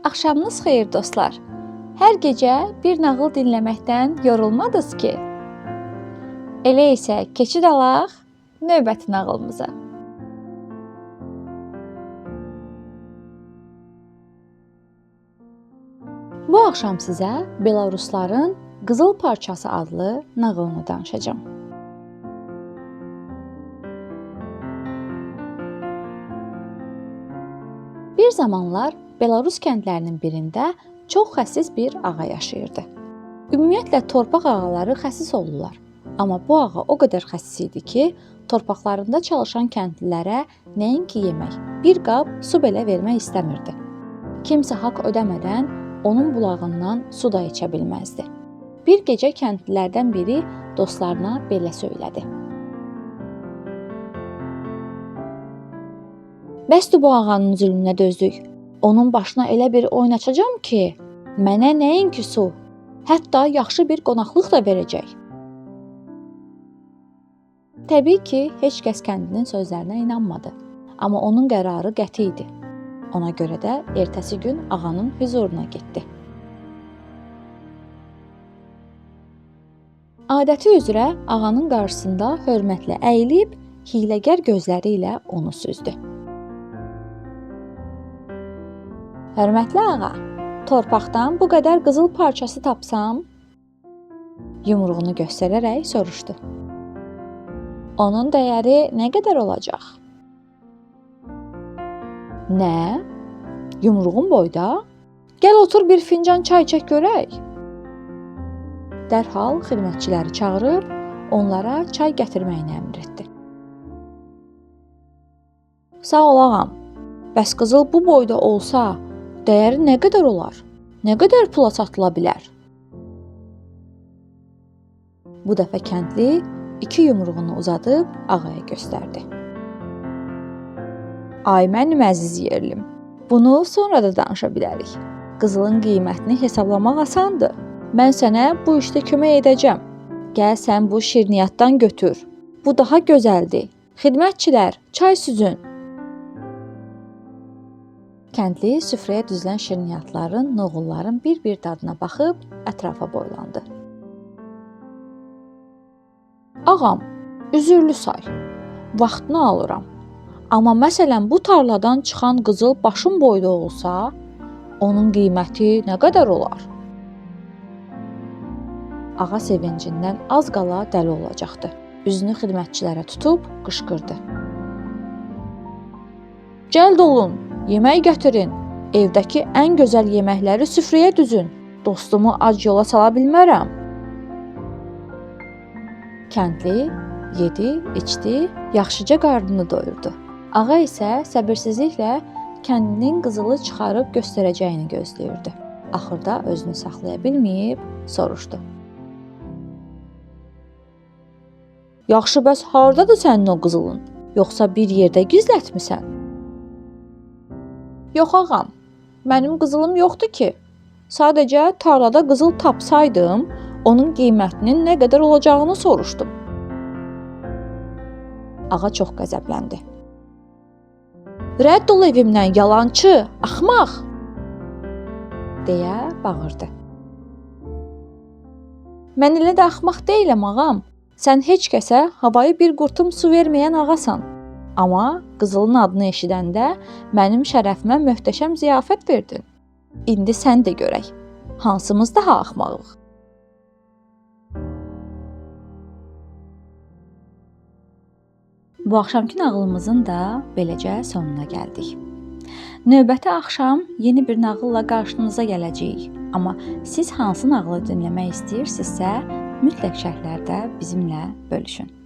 Axşamınız xeyir dostlar. Hər gecə bir nağıl dinləməkdən yorulmadınız ki? Elə isə keçid alaq növbəti nağılımıza. Bu axşam sizə Belarusların Qızıl Parçası adlı nağılını danışacağam. Bir zamanlar Belarus kəndlərinin birində çox xəsis bir ağa yaşayırdı. Ümumiyyətlə torpaq ağaları xəsis olurlar. Amma bu ağa o qədər xəsis idi ki, torpaqlarında çalışan kəndlilərə nəinki yemək, bir qab su belə vermək istəmirdi. Kimsə haqq ödəmədən onun bulağından su da içə bilməzdi. Bir gecə kəndlilərdən biri dostlarına belə söylədi. Bəsdir bu ağanın zülmünə dözdük. Onun başına elə bir oyun açacağam ki, mənə nəinki su, hətta yaxşı bir qonaqlıq da verəcək. Təbii ki, heç kəs kəndlinin sözlərinə inanmadı. Amma onun qərarı qəti idi. Ona görə də ertəsi gün ağanın hüzuruna getdi. Adəti üzrə ağanın qarşısında hörmətlə əyilib, hiyləgər gözləri ilə onu süzdü. Hörmətli ağa, torpaqdan bu qədər qızıl parçası tapsam, yumruğunu göstərərək soruşdu. Onun dəyəri nə qədər olacaq? Nə? Yumruğun boyda? Gəl otur bir fincan çay çək görək. Dərhal xidmətçiləri çağırıb onlara çay gətirməyini əmr etdi. Sağ ol ağam. Bəs qızıl bu boyda olsa, dəyəri nə qədər olar? Nə qədər pula satıla bilər? Bu dəfə kəndli iki yumruğunu uzadıb ağaya göstərdi. Ay mənim əziz yerlim, bunu sonra da danışa bilərik. Qızılın qiymətini hesablamaq asandır. Mən sənə bu işdə kömək edəcəm. Gəl sən bu şirniyyatdan götür. Bu daha gözəldir. Xidmətçilər, çay süzün. Kəndli süfrəyə düzülən şirniyyatların, noğulların bir-bir dadına baxıb ətrafa boylandı. Ağam, üzürlü say. Vaxtını alıram. Amma məsələn bu tarladan çıxan qızıl başım boyda olsa, onun qiyməti nə qədər olar? Ağa sevincindən az qala dəli olacaqdı. Üzünü xidmətçilərə tutub qışqırdı. Cəld olun, yemək gətirin. Evdəki ən gözəl yeməkləri süfrəyə düzün. Dostumu ac yola sala bilmərəm. Kəndli yedi, içdi, yaxşıca qarnını doyurdu. Ağa isə səbirsizliklə kəndlinin qızılı çıxarıb göstərəcəyini gözləyirdi. Axırda özünü saxlaya bilməyib soruşdu. Yaxşı, bəs hardadır sənin o qızılın? Yoxsa bir yerdə gizlətmisən? Yox ağam, mənim qızılım yoxdur ki. Sadəcə tarlada qızıl tapsaydım, onun qiymətinin nə qədər olacağını soruşdum. Ağa çox qəzəbləndi. Rədd ol evimdən, yalançı, axmaq! Deyə bağırdı. Mən elə də axmaq deyiləm ağam. Sən heç kəsə havayı bir qurtum su verməyən ağasan. Amma qızılın adını eşidəndə mənim şərəfimə möhtəşəm ziyafət verdin. İndi sən də görək, hansımız daha axmağıq? Bu axşamkı nağılımızın da beləcə sonuna gəldik. Növbəti axşam yeni bir nağılla qarşınıza gələcəyik. Amma siz hansı nağılı dinləmək istəyirsinizsə, mütləq şərhlərdə bizimlə bölüşün.